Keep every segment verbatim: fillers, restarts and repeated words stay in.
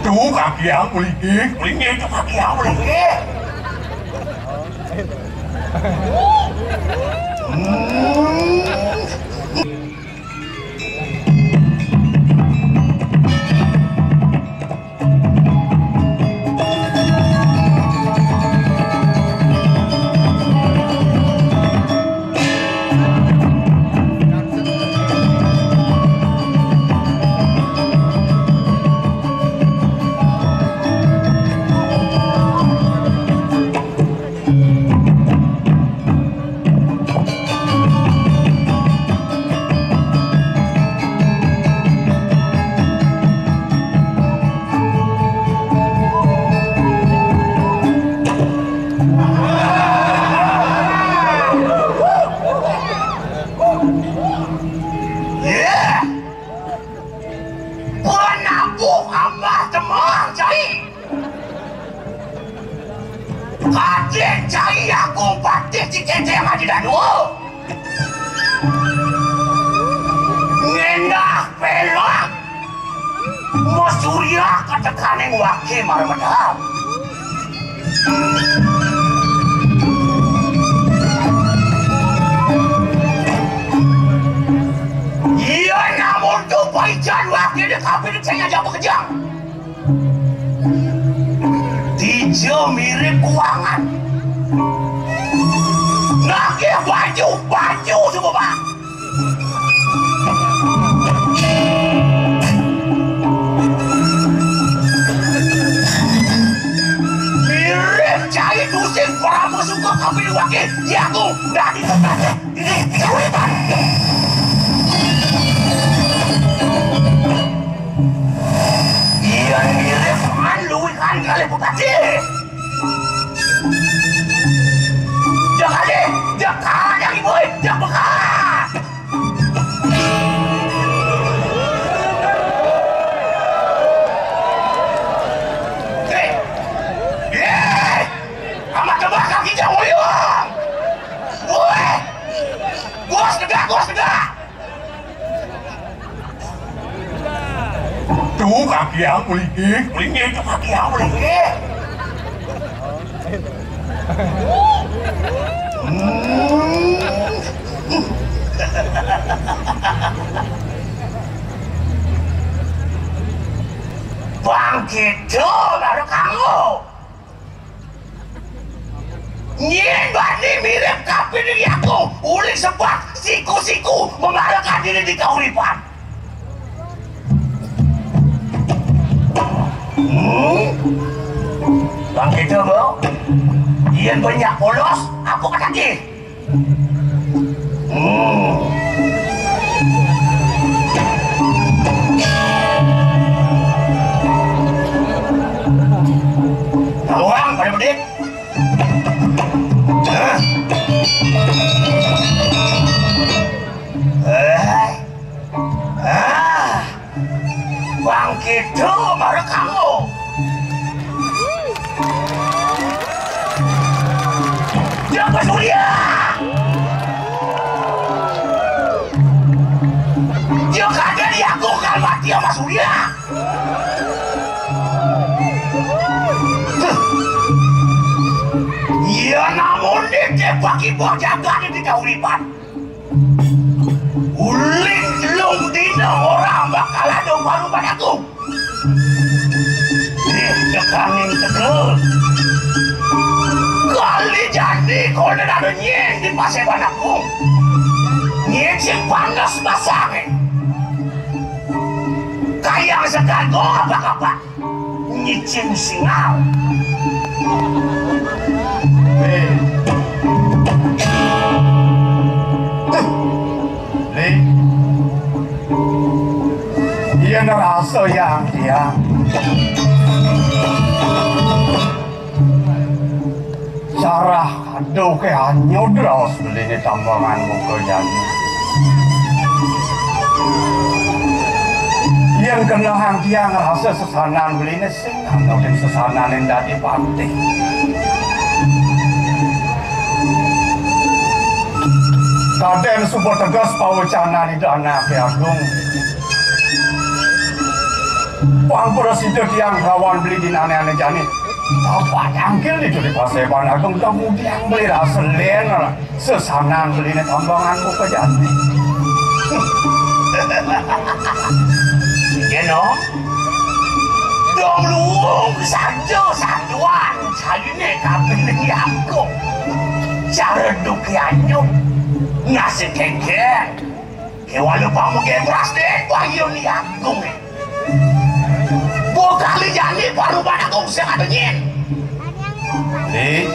Tuh kaki yang melinggih, melinggih tuh kaki yang melinggih. Hmm. Penabuh amah temah cai. Kadin cai aku patih cikeceng adi danu. Ngendah pelak. Masurya katekaning wake marmedal. Iya namun tu paican wake dek kapi dek cai aja bakejang. Dija mirip kuangan. Nagih baju, baju suba, Bang. Mirip cai tusing parama suka kapining wake. Yaku dadi tetangga. Ini kauripan. Iya mirip man luwihan kalih pepati. Jagane, jaga yang ibu, jaga. Eh, eh, amat tebak kaki jauh yuk. Woi, bos tegak, bos tegak. Tuh kaki yang melinggih, melinggih tuh kaki yang melinggih. Hmm. Bangkit tuh baru kamu. Nyén bani mirip kapining yaku, uli sebab siku-siku mengarakan diri di kauripan. Hmm? Bang kita, Bu. Yén banyak polos, apa katanya? Hmm. Tawang pada bedik. Eh. Ah. Bang Kidul mara kamu. Dia Mas Surya. Dia kada diaku kal mati sama Surya. Iya namun dikit bagi buah jaga di kauripan. Uling telung dina ora bakal ada baru padaku. Nih, dekangin tegel. Kali jadi konen ada nyeng di paseban aku. Nyeng sing panas pasangin. Kayang sekargo apa-apa. Nyicing singal. Weh. Ling. Iya nerasa yang tiang. Sarah, aduh, ke anyud raos beliné tambangan muka jani. Yén kenehang tiang rasa sesanan beliné sing anodin sesanané dadi patih. Kadén suba teges pawecanan Ida Anaké Agung. Pang prasida tiang lawan beli dinané-ané jani. Tapak tangkil di juri paseban agung, kemudian beli rasa lén, sesanan beliné tambangan buka jani. Jeno, dong luung saja sanduan, sayuné kabin diangkung. Cara dukianyo, nasi kengkeng. Kéwala pamegé beras dek, wahyu ni agung. Bukan jani parubahan agung sing ada nyin. Li,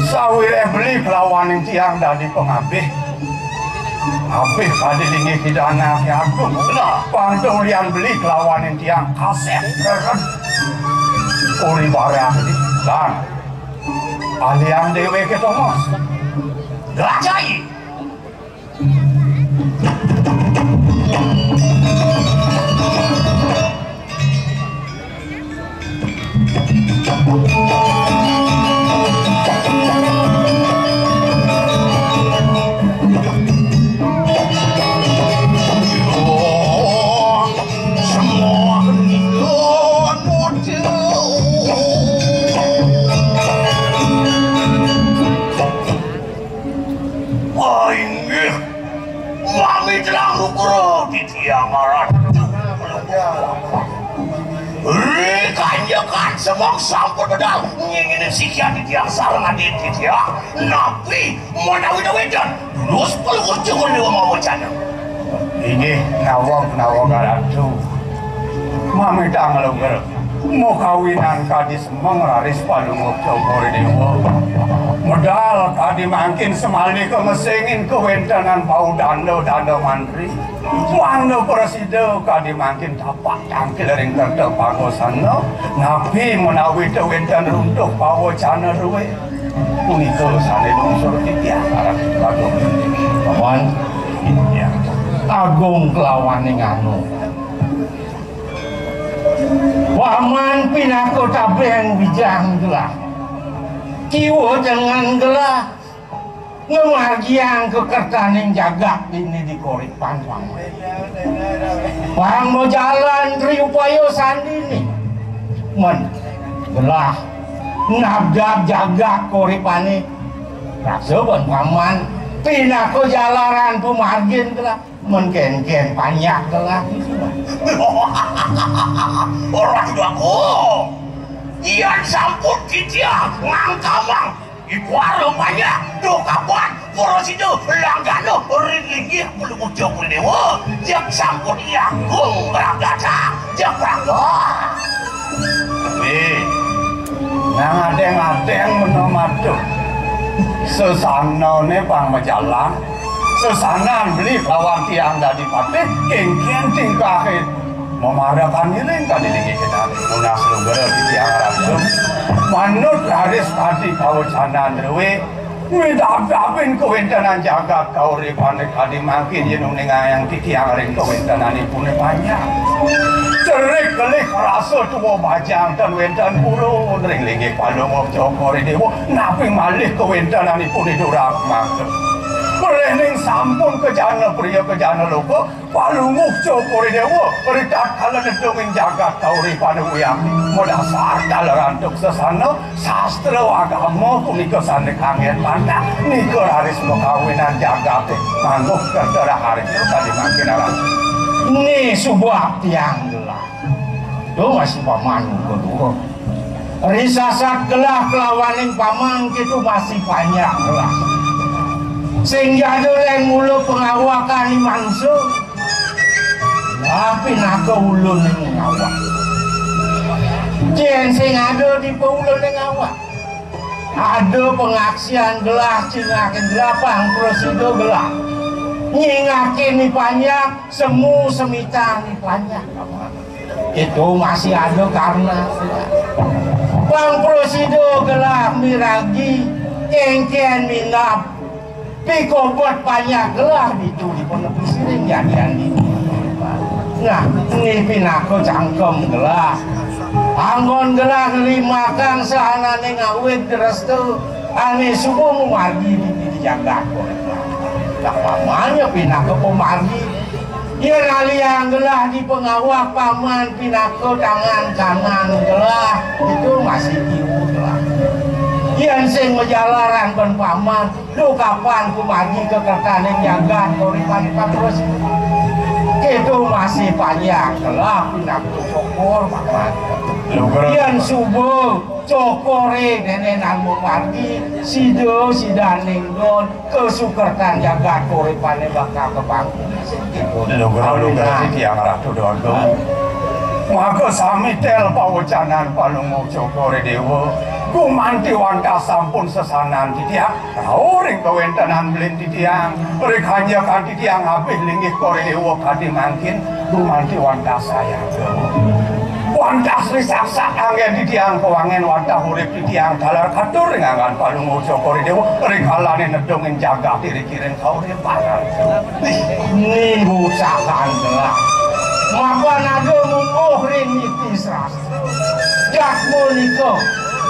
sawiréh beli kelawaning tiang dadi pangabih. Abih kadi linggih kidana ké agung. Nah, pang ulian beli kelawaning tiang kasép rered. Uli barang di lan. Alian déwéké Thomas. Gajai. Wah, inggih. Mami telah nugra titiang aran. Ri kanjekan semeng sampun bedal. Nyingini sikian titiang sareng adin titiang. Napi menawi dawedan. Terus pelurus jangan dewa mawacana. Inggih, nawag-nawag Ratu. Mamitang lugra. Makawinan kadi semeng raris palungguh Cokor Dewa. Medal kadi mangkin semali ka ngesengin kawéntenan paudanda-danda mantri. Mangda prasida kadi mangkin tapak tangkil ring kerta pagosana, napi menawi wénten runtuh pawacana drué. Punika sané lungsur titiang aran Bagong. Paman, ya. Agung kelawaning anu. Paman pinaka tabeng wijang gelah. Kiwa jangan gelah ngamargiang kakertaning jagat dini di koripan, Paman. Pang majalan triupaya sandini. Men gelah nabdab jagat koripané. Rasa ban Paman pinaka jalaran pamargin gelah. Men kénkén panjak gelah. Ora tidak. Yan sampun titiang ngangkamang. Iku arep banyak, duh kapan, para sida langgana ring linggih pelungguh Cokor Dewa, jak sampun Hyang Agung mragatang, jak prangga. Wih, nang adeng-adeng mena matuh. Sesanané pang majalan, sesanan beli lawan tiang dadi patih, kénkén tingkahé. Mamarakan ngiring kadi niki kita. Nunas lugra titiang ratu. Manut raris kadi pawacanan drué, midabdabin kawéntenan jagat kauripané kadi mangkin yén uningayang titiang ring kawéntenanipuné panjak. Cerik kelih rasa tua bajang tan wénten purun ring linggih palungguh Cokor Dewa, napi malih kawéntenanipuné durak mangka. Mréhning sampun kajana priya kajana loka, Palungguh Cokor Dewa, ritatkala nedungin jagat kauripané uyang, madasar taler antuk sesana, sastra agama punika sané kanggén manah, nika raris makawinan jagaté, mangguh kerta raharja kadi mangkin aran. Né suba tiang gelah. Duh, masih paman muka dua. Risasat gelah kelawaning paman kitu masih panjak gelah. Sing jada lén mula pengawakan di manungsa. Tapi naka ulun ning ngawak. Jén sing ada di ulun ning ngawak. Ada pengaksian gelah, cingakin gelah, pang prasida gelah. Nyingakin di panjak, semu semitan di panjak. Itu masih ada karena. Pang prasida gelah miragi, kénkén minab, pikobet panjak gelah ditu di penepi siring jadian di. Nah, ini pinaka cangkem gelah. Anggon gelah ngelimakang sahanané ngawit restu, ané suba mamargi di, di jagat. Nah, pamannya pinaka pamargi. Yén aliang gelah di pangawak paman pinaka tangan kanan gelah, itu masih kiwa gelah. Yén sing majalaran bén paman, duh kapan kumargi ka kertaning jagat, kori panipat terus. Itu masih panjang gelah pinaka syukur paman. Yén suba cokor é nénénan mamargi, sida sidaning don kasukertan jagat, kori pané bakal kabangku. Lugra, lugra, titiang Ratu Déwa Agung. Maka sami tel pawecanan Palungguh Cokor I Déwa. Gumanti wantah sampun sesanan titiang rauh ring kawéntenan belin titiang. Ri kanjekan titiang abih linggih Kor I Déwa kadi mangkin, gumanti wantah sayaga. Wantah Sri Saksat anggén titiang, pawangén wantah urip titiang taler katur ring anggan Palungguh Cokor I Déwa, ri kalané nedungin jagat ri kiring kauripan. Ning ucapan gelah. Mapan ada mungguh ring niti sastra. Jatma nika,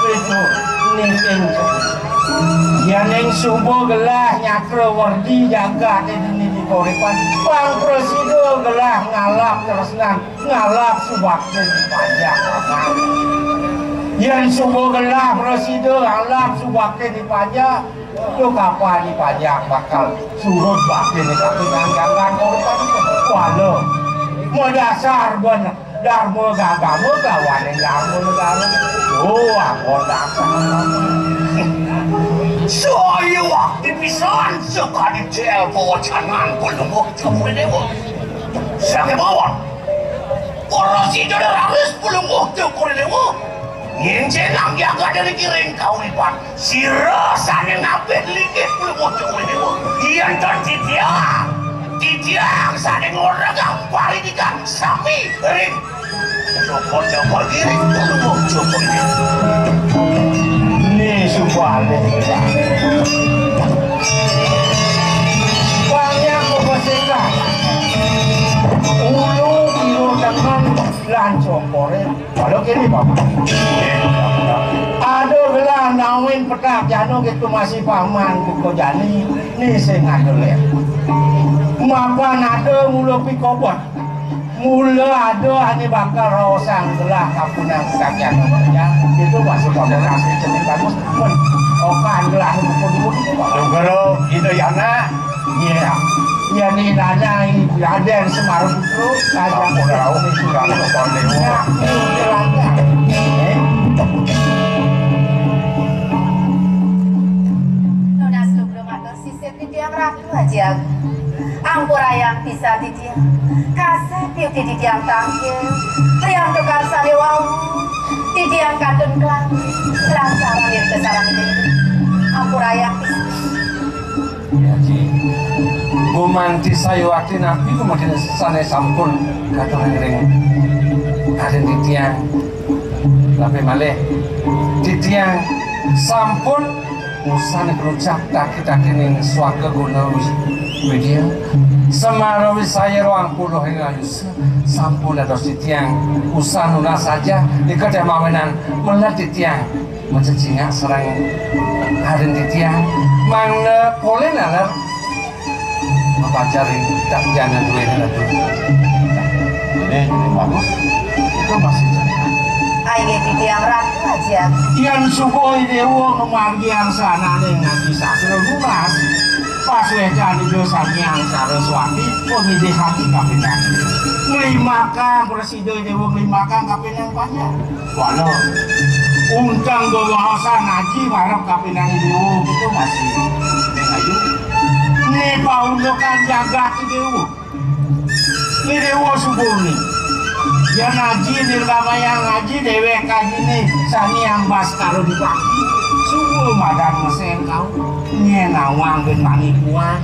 itu niting. Yéning suba gelah nyakra werdi jagaté dini di koripan, pang prasida gelah ngalap tresnan, ngalap subakti di panjak. Yén suba gelah prasida ngalap subakti di panjak, duh kapan di panjak bakal surut bakti di kapingan jagat koripan. Wala, madasar bén Darma Gagama kawaning Darma Negara. Oh, anggon dasar. Saya wakti pisan sakadi cel pawacanan Palungguh Cokor I Déwa. Sakémaon, para sida raris Palungguh Cokor I Déwa. Nyéncenang jagat ri kiring kauripan. Sira sané ngabih linggih Palungguh Cokor I Déwa. Yén tan titiang, titiang sané ngoregang paridikan sami ring Cokor-cokor kiring Palungguh Cokor I Déwa. Né subale. Banyak kok sing ulu, kilo, tengen, lan cokoré. Kalau kene, Bapak. Ada gelah nawin petak jano gitu masih paman kuko jani, ni sing ada leh. Mapan ada mula pikobot. Mula ada ane bakal raosang gelah kapunan petak jano kerja. Itu masih paman asli jenis bagus. Pun okan gelah kuko dulu gitu, Bapak. Lugero, itu ya, Nak. Iya. Iya, ni Raden Semar Putra, Raja Putra, Putra, Putra, Putra. Nunas lugra matur sisip titiang Ratu Aji Agung. Ampurayang pisan titiang. Kasih piuti titiang tangkil. Priantukan sane wau. Titiang kantun kelambi. Lancaran yen kesarang ini. Ampurayang pisan. Aji, gumanti sayuwakti napi gumanti sane sampun katuring ring kadin titiang. Tapi malih titiang sampun ngusan krucap taki-takining swaga guna wi-, widya. Semara wisaya rong puluh ing ayusa sampun dados titiang usan nunas saja, nika teh mawinan melet titiang. Macecingak sareng kadin titiang, mangda polih naler mapajar ring tak jana duwene Ratu. Eh, ini bagus. Itu masih cerita. Inggih titiang Ratu Aji Agung. Yan suba Dewa ngamargiang sanane ngaji sastra lunas. Pas wecan Ida Sang Hyang Saraswati, pangidih ati kapining. Nglimbakang prasida Dewa nglimbakang kapining panjak. Wala. Unteng bebaosan aji marep kapining Dewa gitu masih. Ning ayu. Ni paundukan jagat Dewa. Ni Dewa subuni. Yan aji nirgamayang aji dewek aji ni Sang Hyang Baskara Dipati. Suba madan meseng kau. Nyen awang ben mangi kuat.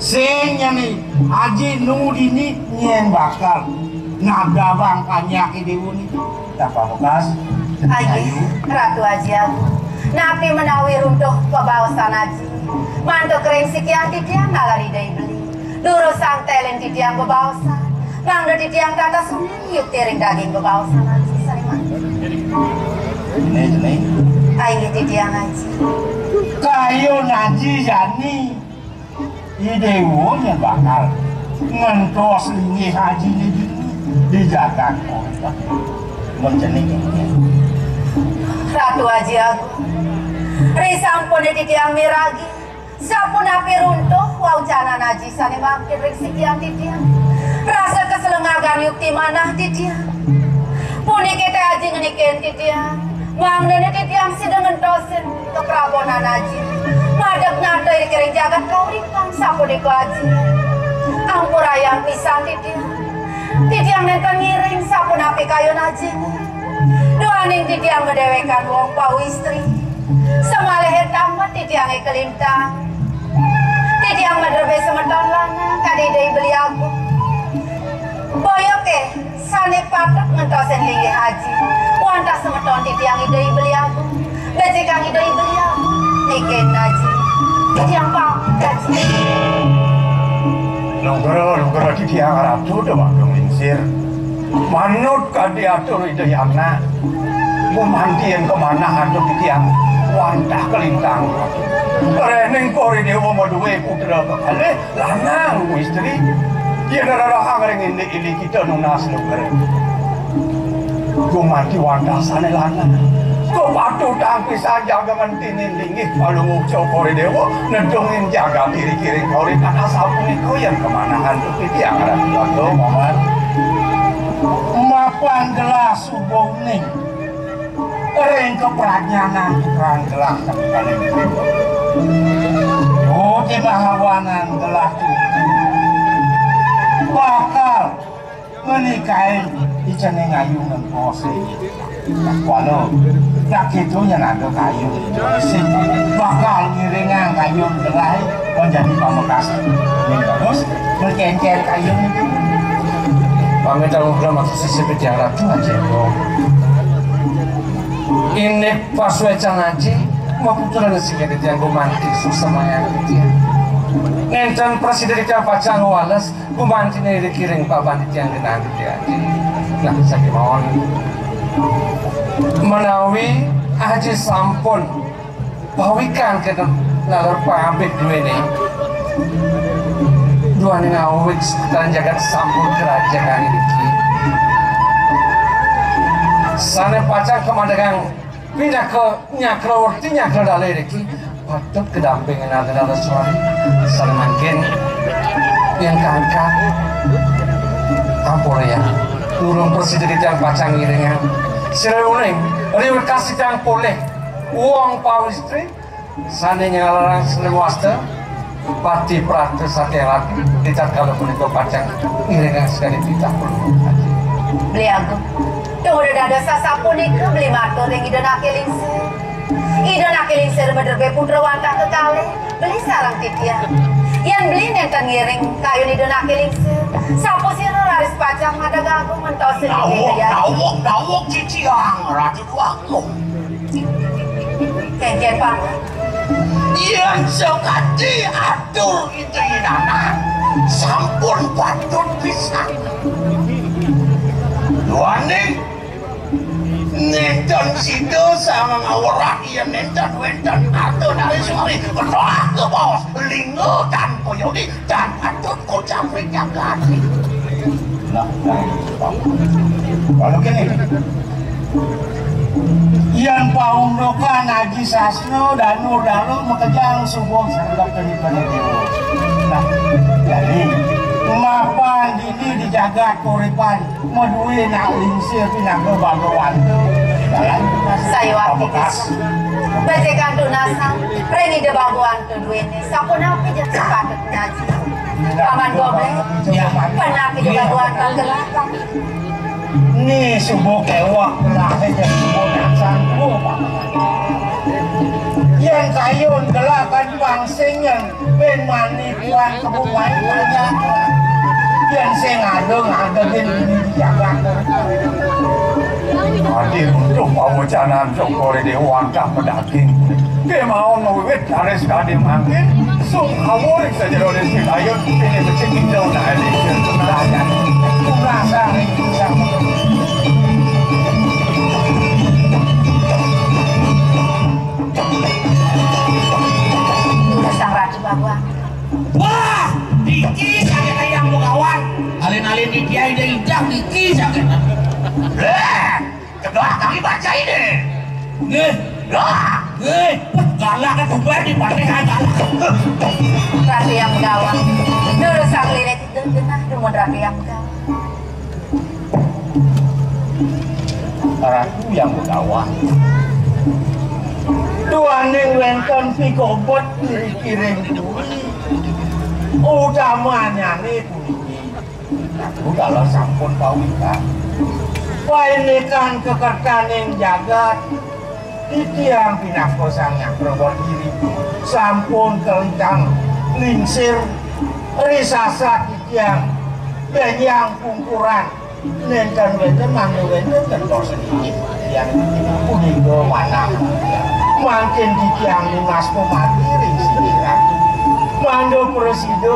Sing nyeni aji nu dini nyen bakal. Nah, gabang panjake Dewa niki. Tapa bekas. Ayu, Ratu Aji Agung. Napi menawi runtuh pabaosan aji? Mantuk ring sikian titiang ngalari Dewi Beli. Durusang telen titiang bebaosan. Mangda titiang tatas suni yukti ring daging bebaosan aji. Sariman. Ini, ini. Ayu titiang aji. Kayu naji jani. Idewo nyen bakal. Ngentos linggih aji niki di jagat kota. Mun cening. Ratu Aji Agung, ri sampun titiang miragi, sapunapi runtuh waucanan aji sane mangkin ring sikian titiang. Rasa kaselengagan yukti manah titiang. Puniki te aji ngenikin titiang. Mangdane titiang sida ngentosin kaprabonan aji. Madeg nata ring jagat kauripan sapunika aji. Ampurayang pisan titiang. Titiang nenten ngiring sapunapi kayun aji. Duaning titiang madewekan wong pawistri. Samalihe tamet titiange kalintang. Titiang madrebe semeton lanang kadi Ida I Beli Agung. Boya ke sane patut ngentosin linggih aji. Wantah semeton titiang Ida I Beli Agung. Becikang Ida I Beli Agung. Niki aji. Titiang pamit aji. Nugra, nugra titiang Ratu Déwa Agung Lingsir. Manut kadi atur Ida Hyang Anak, gumanti yen kamanah antuk titiang wantah kalintang. Rening Kori Déwa madué putra kekalih, lanang istri. Yen rerehang ring indik-indik kita nunas nugra. Gumanti wantah sané lanang. Kapatutang pisan jaga ngentinin linggih Palungguh Cokor I Déwa, nedungin jagat iri-iri kauripan asapunika yen kamanah antuk titiang Ratu Agung. Mapan gelah suba uning. Ring kapradnyanan tukang gelah sangkaning dewa. Oh, timahawanan gelah tutu. Bakal ngenikain icening ayu ngentos. Walau dak itu nyen ada kayu. Sing bakal ngiringang kayu gelah menjadi pamekas. Terus berkencer kayu itu. Pamit aluh matur sisip Titiang Ratu Aji Agung. Indik pasuécan aji, maputra sing titiang gumanti suksmayang titiang. Nénten prasida titiang pacang wales gumantiné ring paban titiang genah titiang aji. Nah, sakémaon. Menawi aji sampun pawikan kenten lalur pamit duéné. Duaning awit sekutaran jagat sampun karajakan niki. Sané pacang kamandegang pinaka nyakrawerti nyakradalé niki patut kadampingan Ida Dalaswari. Sané mangkin yang kangkang ampun ya. Durung prasida titiang pacang ngiringang. Sira uning, riwékas titiang polih wong pawistri sané nyanglarang srewasta, pati prasta saking ratu, ritatkala punika pacang ngiringang sakadi titah Palungguh. Beli Agung, tumuju dados sasapunika beli matur ring Ida Anak Lingsir. Ida Anak Lingsir madrebé putra wantah kekalih, beli sareng titiang. Yén beli nénten ngiring kayun Ida Anak Lingsir, sapasira raris pacang madeg agung mentos. Dawuh, dawuh, dawuh titiang Ratu Agung. Kénkén pamit. Yén sakadi atur Ida Inana, sampun patut pisan. Duaning nénten sida sang ngawerat yén nénten wénten Ida Dalaswari. Kedah kebos, lingga tan koyodi, tan patut kocap ring jagat. Nah, nah, kalau kéné, yén paundukan Aji Sastra, Danu Dalu makejang suba sandok kenipan déwa. Nah, jadi mapan dini di jagat kauripan madué nak lingsir pinaka bhagawanta. Sayuwakti pamekas. Becikang tunasang ring Ida bhagawanta duéné. Sapunapi ja sing patut nyaji. Paman Goblek, ya, panak Ida bhagawanta gelah. Ni suba kéweh gelahé ja suba nak sanggup. Yén kayun gelah kan pangsing yén bén mani tuan kebo main banyak. Yén sing ada ngadegin ini jagat. Adi runtuh pawecanan Cokor I Déwa wantah pedaging. Kémaon mawiwit raris kadi mangkin, sungkawa ring sajeroning Sidayun, pinih becik injil naené. Kurasa ring kurasa. Sang Ratu Bawang. Wah, iki kaget ayam. Nggih. Lah, nggih. Galak tuh, Pak, di partai saya galak. Ratu Hyang Begawan. Durus saglirik itu genah dumun Ratu Hyang Begawan. Ratu Hyang Begawan. Duaning wénten pikobet ngriki ring puri. Utamannyané puniki. Aku dalos sampun kawitan. Paindikan kakertaning jagat, titiang pinaka Sang Hyang Prabodhi sampun kalintang lingsir, risasat titiang bénjang pungkuran, nénten wénten mangda wénten ten dosa titiang punika manah. Mangkin titiang nunas pamargi ring Sri Ratu. Mangda prasida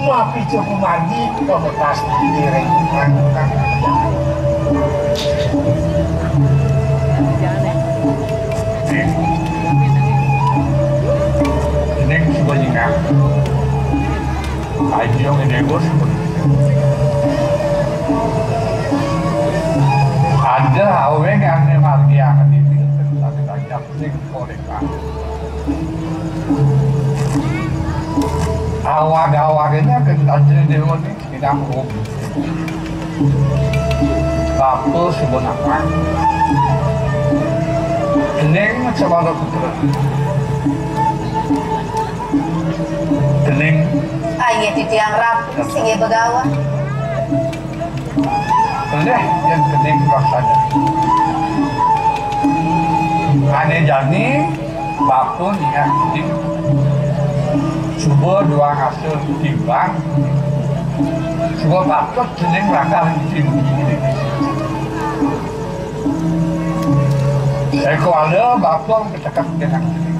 mapica pamargi pamekas diri ring Ratu. Ning suba nyingak. Aji yang ini bos. Ada aweng ane margi akan ini. Tapi tajam sing koreka. Awag-awagnya ke tajam dewa ni. Idang ruh. Bapa suba napak. Kening Cemara Putra. Kening. Inggih titiang Ratu, singgih Begawan. Pelih yang kening laksana. Ane jani Bapa ningeh cening. Suba duang asa timbang. Suba patut cening lakar ngici bumi. Sekuala bapa kecekep dengan cening.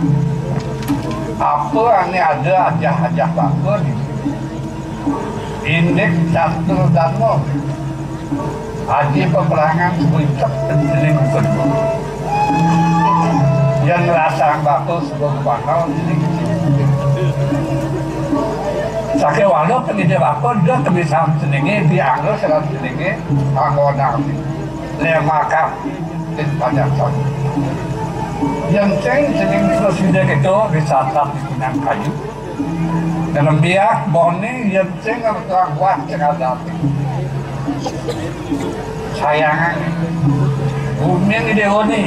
Apa ane ada ajah-ajah bapa ni? Indik catur dharma. Aji peperangan suba icep cening kedua. Yang ngerasang bapa suba bakal cening. Sake walau pendidik bapa, dia kebiasaan ceninge, dianggo serat ceninge, anggo nang lemakan, dan banyak saja. Yang ceng cening terus dia gitu, disatat di pinang kayu. Dalam biak bone yen sing ora tuang buah sing ada. Sayangan. Bumi yang ide oni.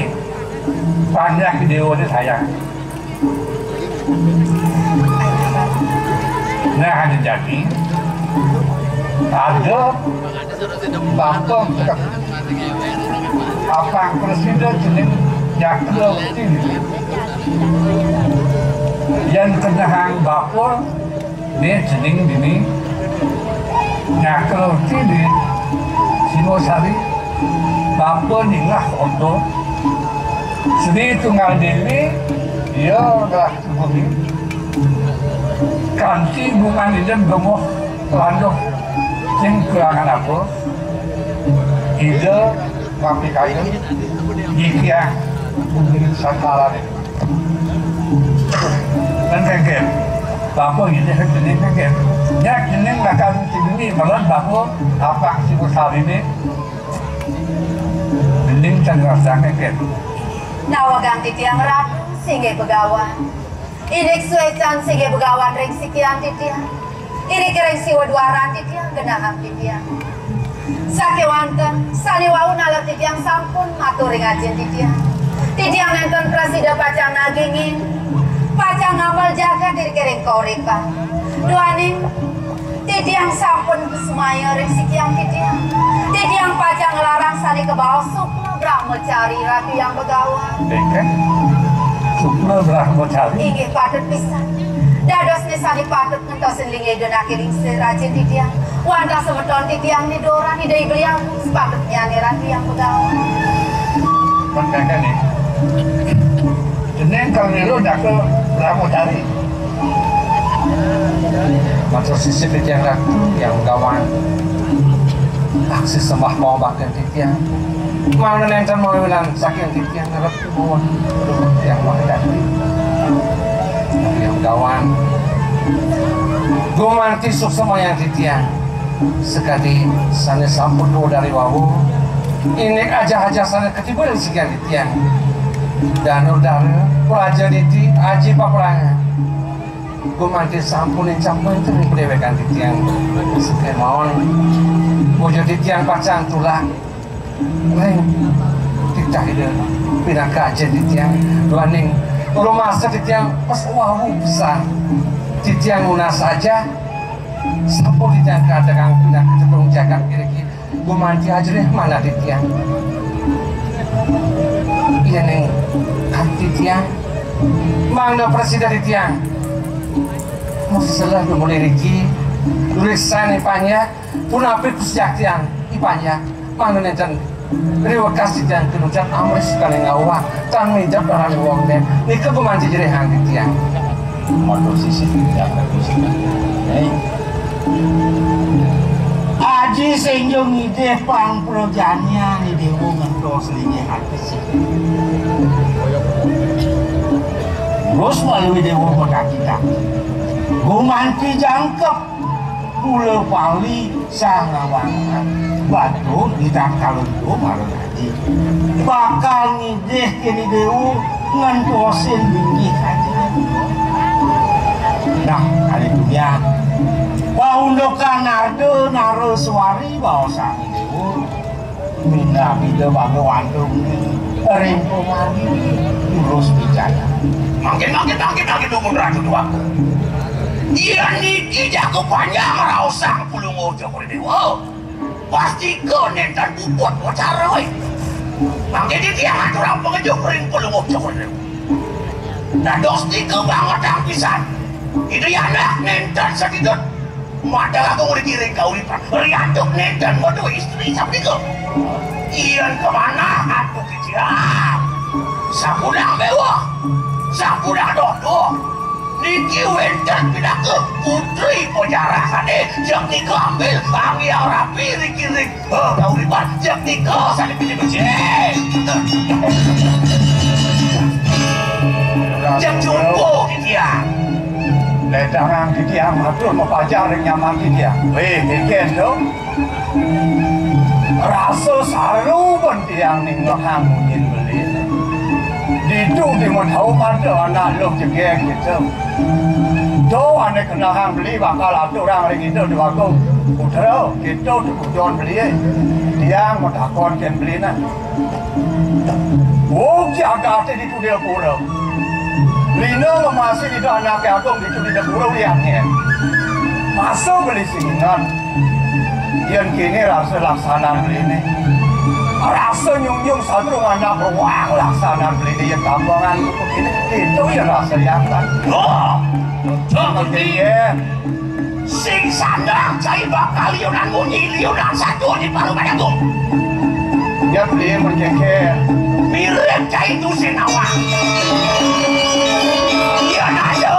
Banyak ide oni sayang. Nah, ada jadi ada Bapa apang prasida cening Cakrawati. Yan kenehang bapa ne cening dini Cakrawati di Singosari. Bapa ningeh oto Sri Tunggal Dewi, ya ngelah Bumi. Kanti bungan Ida gemuh landuh sing kurangan apa? Ida mapikayun nyikiang bumi santara ni. Dan kengken. Bapa ini kengken. Ya, kini makan sini melon bapa apa si besar ini. Bening can rasa kengken. Nawegang titiang Ratu, singgih Begawan. Indik suécan singgih Begawan ring sikian titiang. Indik ring siwa duaran titiang, genahang titiang. Sakéwanten, sané wau naler titiang sampun matur ring ajin titiang. Titiang nénten prasida pacang nagingin, pacang ngamel jagat indik ring kauripan. Duaning Titiang sampun sumaya ring sikian titiang. Titiang pacang nglarang sané kabaos Sukma Brahmacari Ratu Hyang Begawan. Ingkang Sukma Brahmacari. Inggih patut pisan. Dados né sané patut ngentosin linggih Ida naké lingsir rajin titiang. Wantah semeton titiang né doran Ida Hyang Agung sepatutnyané Ratu Hyang Begawan. Pun kagak nih. Jeneng kang niru Ratu Brahmacari. Matur sisip titiang Ratu Hyang Begawan. Taksih sembah pangobatan titiang. Mangda nénten mawinan saking titiang ngarep nuwun Ratu Hyang Begawan. Gumanti suksemayang titiang. Sakadi sané sampun wau dari wau. Indik ajah-ajah sané katiba ring sikian titiang. Danu Dara, Praja Diti, Aji Paprangan. Gumanti sampun encap wénten padéwékan titiang. Sakémaon bojo titiang pacang tulak ring titah Ida pinaka ajin titiang. Duaning rumasa titiang pas wau pesan. Titiang nunas saja sampun titiang kadegang pinaka tedung jagat iriki. Gumanti ajrih manah titiang. Yéning kadi titiang, mangda prasida titiang. Masalah dumun iriki, nulisan I Panjak, punapi kusijaktian I Panjak, mangda nénten riwekas titiang kanucap amrih sukaning awak, tan midep daraning wong ten. Nika gumanti ajrihang titiang. Matur sisih titiang Ratu Sinaga. Aji Sénjung Idih pang prajanian I Déwa ngentos linggih ati. Terus malu I Déwa makaki-kaki. Gumanti jangkep mula pali sang awang-awang. Batu di tatkala Déwa mara bakal ngidih kini Déwa ngentosin linggih aji. Nah, kali dunya. Paundukan Arda Naraswari baosang Déwa. Minab Ida Bagawantung ring pamargi Durus Wijaya. Mangkin, mangkin, mangkin, mangkin, dumun Ratu Déwata. Yén niki jaga panjang raosang Palungguh Cokor Déwa. Pastika nénten puput ucara. Mangké titiang aturang pangejuk ring Palungguh Cokor. Dados nika bangetang pisan. Ida Anak nénten sadidut. Mata agung ring kauripan. Riantuk nénten madué istri sapunika. Yén kamanah antuk titiang. Sapulang béwah. Sapulang dodo. Niki wénten pinaka putri pajarahané, jak nika ambil anggiang rapi riki ring, eh, kauripan, jak nika sané becik-becik. Jak jumpa titiang. Ledangang titiang matur mapajar ring nyaman titiang. Wéh, kénkén to. Rasa saru ban tiang ningehang munyin beliné. Ditu timun tau pada anak luh jegég kéto. To ané kenehang beli bakal aturang ring Ida Déwagung. Putra, kéto tujuan beliné. Tiang matakon kén beliné. Wong jagaté ditu Dipura. Lina mamasin Ida Anaké Agung ditu Dipura liangé. Masa beli sing inget. Yén kéné rasa laksanan beliné. Rasa nyunjung satru anak roang laksanan beliné yén tambangan buku kéné. Kéto yén rasa liangkan. Oh, betul, Gusti. Iya. Sing sandang cai bakal liunan munyi, liunan satua di Palu Padagung. Nyet lié mencengker. Mirip cai tusin awak. Iya, nah, iya.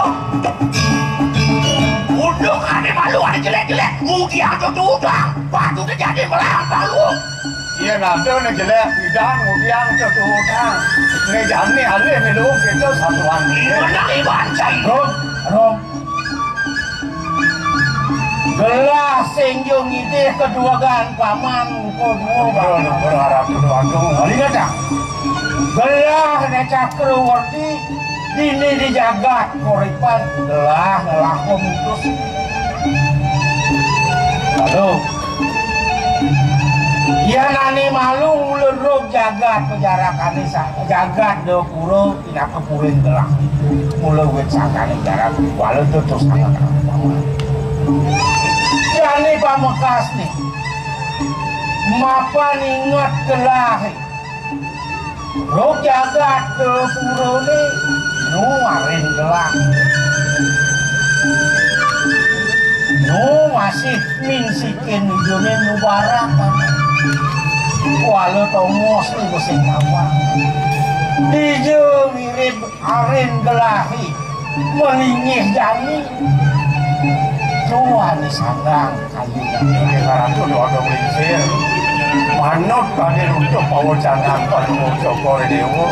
Uduk ané malu, ané jelék-jelék, mudiang tutudang, patut jadi melang palu. Iya, nada né jelék pidan, mudiang tutudang. Né jani alih né lu kita satuan. Iya, nah, iban cai. Rom, rom. Gelah sing jung idih keduegan paman, engko dua. Aduh, aduh, aduh, aduh, aduh. Balik aja. Gelah né Cakrawarti, dini di jagat koripan, gelah ngelah pemutus. Aduh. Yan ané malu mula rug jagat pajarakané sa-, jagat Dapura. Pinaka puring gelah. Mula wit sangkané jaran, wala tutus sangat. Jani pamekasné. Mapan inget gelahé. Rug jagat Dapurané nu arin gelah. Nu masih minsikin ijoné nu barak. Wala tongos nu besik apa. Dija mirip Arin gelahé, malinggih jani. Tuan sandang kayu jani. Nggih, Ratu Déwa Agung Lingsir. Manut kadi runtuh pawecanan Palungguh Cokor Déwa.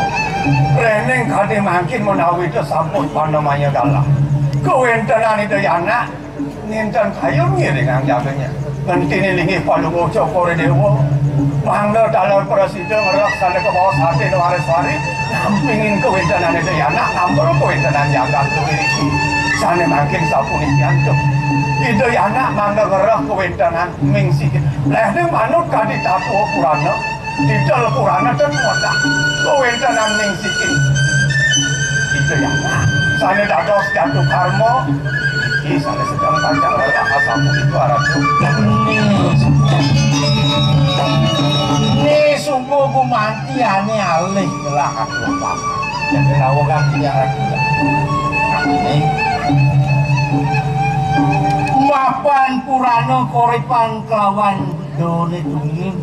Réning kadi mangkin menawi ta sampun panamaya galah. Kawéntenan Ida Anak. Nénten kayun ngiringang jaganya. Ngentini linggih Palungguh Cokor Déwa. Mangda taler prasida ngrereh sané kabaos ati Wariswari, nampingin kawéntenan Ida Anak, ngambil kawéntenan jagat kuwi niki. Sané mangkin sapunika antuk. Ida Anak mangda ngrereh kawéntenan Ning Sikin. Léhné manut kadi tatua Purana, titel Purana ten wénten kawéntenan Ning Sikin. Ida Anak sané dados Jatu Karma, niki sané sedeng pacang rereh sapunika, Ratu. Né suba gumanti ané alih gelah atuh apa. Jadi rawegan tiang Ratu. Ini mapan Purana Koripan kelawan Done Tunggil.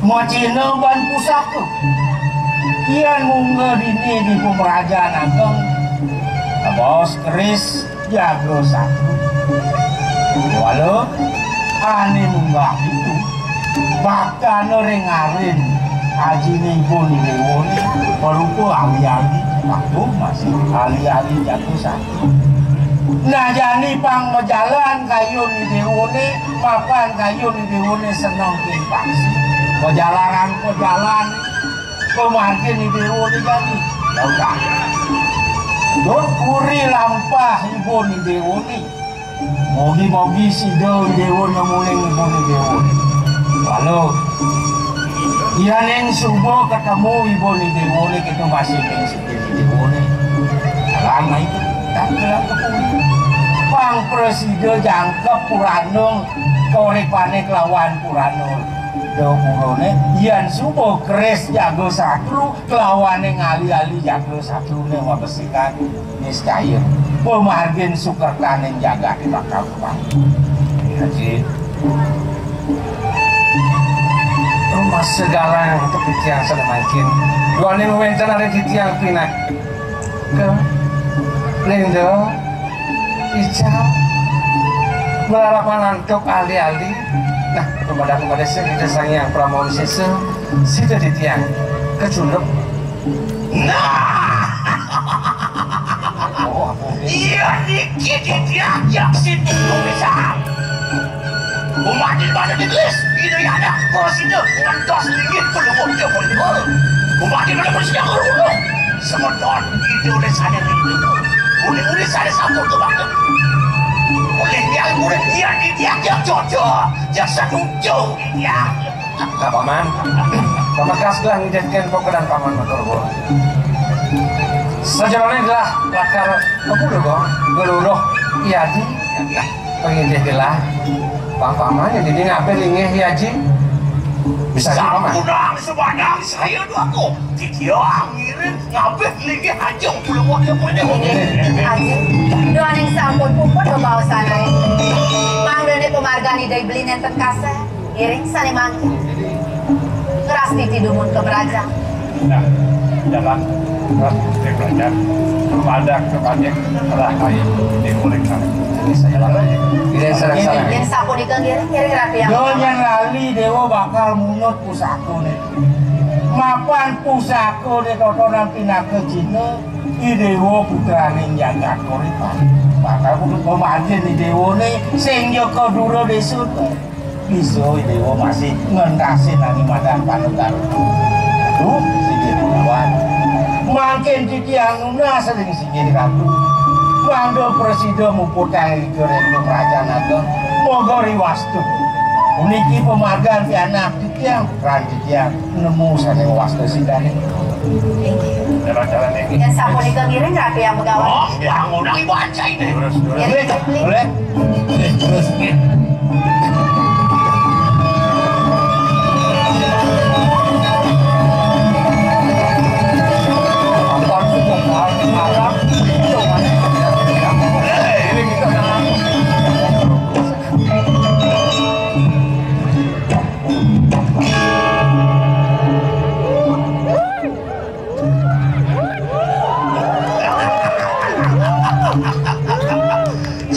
Macina ban pusaka. Yén munggah dini di Pemerajan Ageng, kabaos keris jaga satru. Wala ané munggah ditu, bakal ring arin ajiné Ibu Déwané, marupa ali-ali, waduh, masih ali-ali jaga satru. Nah, jani pang majalan kayun Déwané, mapan kayun Déwané seneng king paksi. Pajalaran-pajalan pamargin Déwané jani. Lautang. Duk puri lampah Ibu Déwané. Mogi-mogi sida Déwa nemuning Ibu Déwané. Walau, yén suba ketemu Ibu Déwané, kita masih ning Déwané. Lama itu, tak bilang ketemu. Pang prasida jangkep Purana Koripané kelawan Purana Dapurané, yén suba keris jaga satru, kelawané ngali-ali jaga satruné mabesikan, niscaya pamargin sukertaning jagaté bakal kebangun. Haji, rumah segala yang tepitian sané mangkin. Duaning wénten ari titiang pinaka Linda, Ica, malarapan antuk ali-ali. Nah, kepada kepada Ida Sang Hyang Parama Wisesa, sida titiang kacunduk. Nah, iya niki titiang yaksi tumisan. Umat di mana di gelis, ida ya ada, prasida ngantos linggih penuh dia pun. Umat di mana prasida ngerunuh. Semeton ida oleh sadar itu. Uli-uli sadar sampun ke batu. Oleh dia, oleh dia, dia, dia, dia, cocok. Dia setuju, dia. Nah, Paman, pamekas gelah ngidihkan pokedan Paman matur nuwun. Sajeroné gelah lakar ngepuluh, Gong, ngeluruh Adi. Pangidih gelah. Bang Paman, ya, dini ngabih linggih, Adi. Bisa aja, Paman. Sampunang sepanjang saya dua kok. Titiang ngiring ngabih linggih aja, belum ada punya. Inggih, Adi. Duaning sampun puput bebaosan ae. Mangdané pamargan Ida Beli nénten kasép. Ngiring sané mangkin. Ngrastiti dumun ka mrajan. Nah, jalan, ngrastiti mrajan. Padak kepadik, rahayu, di kuling sana. Ini saya lagi. Ini sareng-sareng. Yén sapunika ngiring, ngiring Ratu yang. Yo, yén lali Déwa bakal munut pusakané. Mapan pusakané totonan pinaka Cina, I Déwa putraning jagat Koripan. Bakal kudu pamargin I Déwané, sing ja ka dura désa to. Bisa I Déwa masih ngentasin anu madan panugar. Duh, sida Gunawan. Mangkin titiang nunas ring sida Ratu. Mangda prasida muputang ika ring Kerajaan Ageng. Moga riwastu. Puniki pamargan pianak titiang, ran titiang nemu sané wasta sidané. Inggih. Jalan-jalan inggih. Yén sapunika ngiring Ratu yang begawan. Oh, yang ngundang Ibu Ancai deh. Terus, terus. Ngiring, Cik Beli. Boleh? Boleh, terus.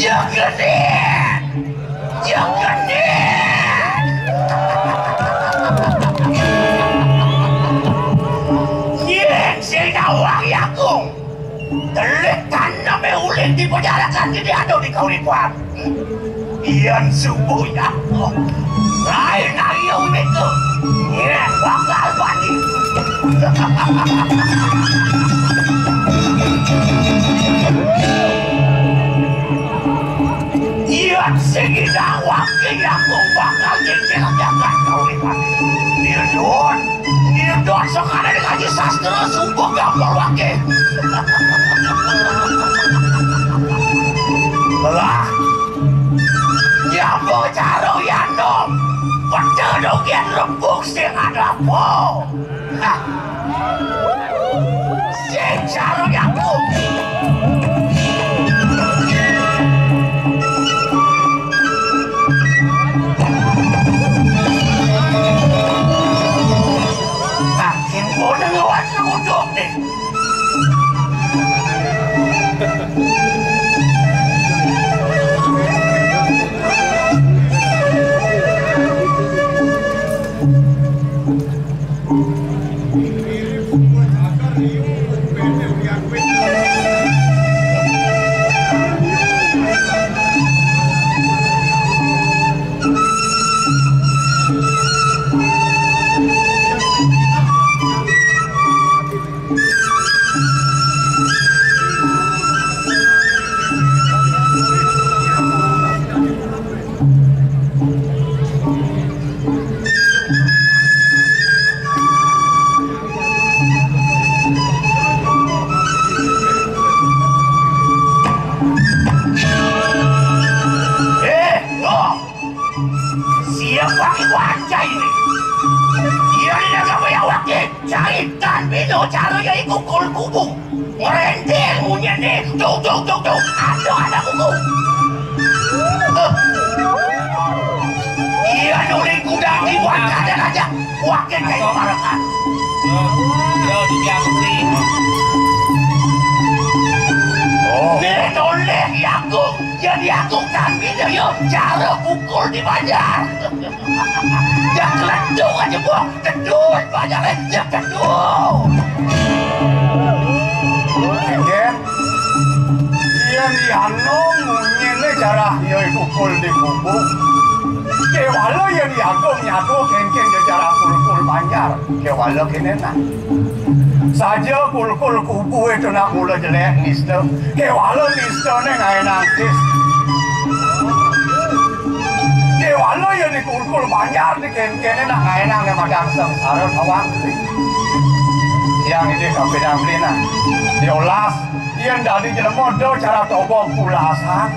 Jagane! Jagane! Yén sing nawang yaku, telik taneme ulih dipajarakan di ado di kauripan. Yén subuh nyakél, lain ayu méga, nyén bakal bani. Yén sing ngidang waké nyakél bakal nyingkir jagat kauripan. Nyidot, nyidot sakadi ngaji sastra subuh gampang waké. Lah, nyapa cara yanom? Peda dogén rembug sing ada apa? Hah. Sing cara yaku. Saking bodoh ngawat nguduk nih. Eh, lo! Siapa iku anjay ini? Iya, iya, kamu ya wakil. Caitan bino cara ya iku kul kubu. Ngerendeng munyiné. Duk, duk, duk, duk. Aduh, anak kuku. Eh. Iya, nuli gudang dibuat ada aja. Wakil kayak kemarin. Yo, di Jambi. Oh. Nih, noleh diaku. Ya diaku kan gitu, yo. Cara pukul di banjar. Ya keleduk aja, Bang. Kedut banjar, ya kedut. Inggih. Yén dianu munyiné jarah ya iku kul di kubu. Kéwala yén diagung nyatu kéngkén ya jarah kul-kul banjar. Kéwala kéné nah. Saja kul-kul kubu itu nak mula jelék nista. Kéwala nistané ngaénang tis. Kéwala ya di kul-kul banjar di kéngkéné nak ngaénang né madang sengsara tawang. Yang ini kapédang beli nah. Diolas, yén dadi jelema da cara toba pulasan.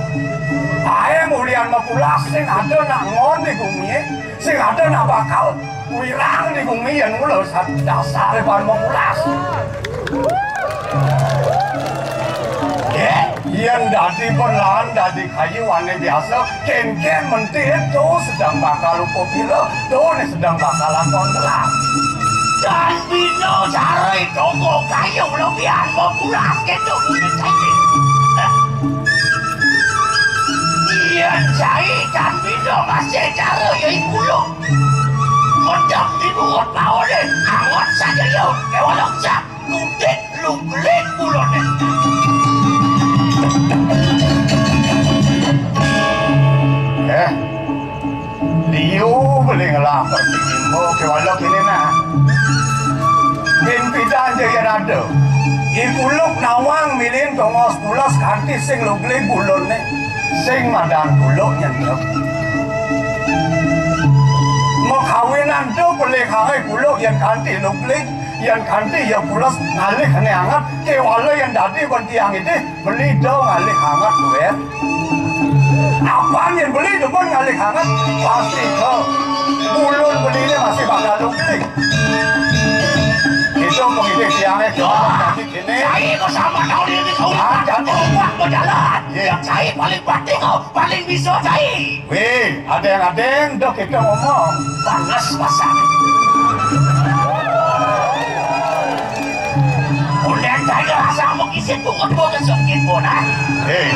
Aé mulian mapulas sing ada nak ngon di gumi, sing ada nak bakal wirang di gumi yén mula sa-, dasar pan mapulas. Eh, yén dadi belahan dadi kayu ané biasa, kénkén menti to sedang bakal upapila, to né sedang bakal lakon telah. Dan bina jarai tonggo kayu lebihan mapulas kéto bunyi cai. Yén cai dan bina masih cara ya iku lo. Medem di buut paoné, angot saja ya, kéwala jak. Kudik luglik buloné. Eh, liu beli ngelah pertingimbo kéwala kéné nah. Bin pidan ja yén ada. I Kuluk nawang milin tongos pulas kanti sing luglik buloné. Sing madan Kuluk nyenyep. Makawinan tu pelih karai Kuluk yén kanti luglik. Yén kanti ya pulas ngalih ané anget, kéwala yén dadi ban tiang idih, beli da ngalih anget duit. Apan yén beli demen ngalih anget, pasti ka bulun beliné masih bakal luglik. Itu pengidih tiangé kéwala dadi kéné. Cai kok sama tahu diri kau. Ah, jangan. Ubah berjalan. Iya. Yang cai paling penting kau, paling bisa cai. Wéh, adéng-adéng, da kita ngomong. Panas pasang. Udah saya rasa mau Sing pungut bau kesungkit pun, ah. Hei,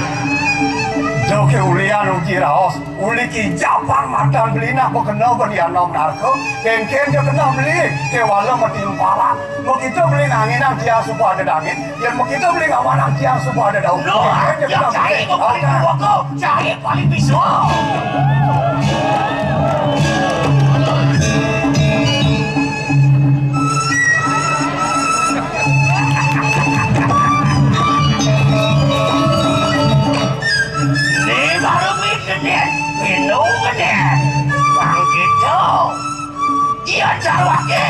jauh ke ulian uji raos, uli kijapang matan beli nak bakena beli anom narka, kenken je kena beli, ke wala mati empalak, makita beli nanginang tiang suba ada dangin, yen makita beli ngamanang tiang suba ada daun. Loh, kenken je yang kena beli. Cai beli. Bau paling bawah ko, cai paling bisu. Ni baru mit gede, minum gede. Bang gitu. Iya carwake.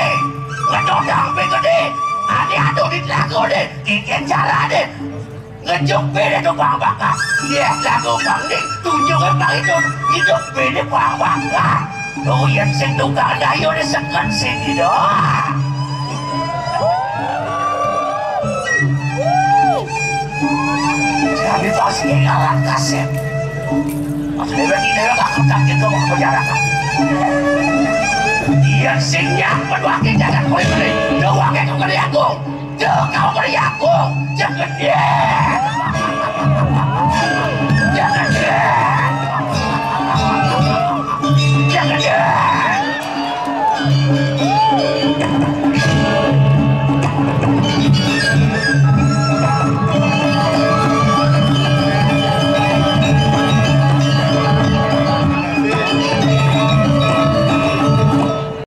Ngedodang pe gede. Ade ado di telaga de. Ikan cara de. Ngejuk bini tu bang bakar. Dia lagu bang ni, tunjuk bang itu. Hidup bini bang bakar. Tu yang sing tukang dayu ni seket sini dah. Jadi pasti ngalah kasih. Pas lewat ini, lewat aku tak kita mau penjara. Dia sing nyak berwakil jalan kau ini. Dia wakil kau kali aku. Duh, kau beri aku, cekedian.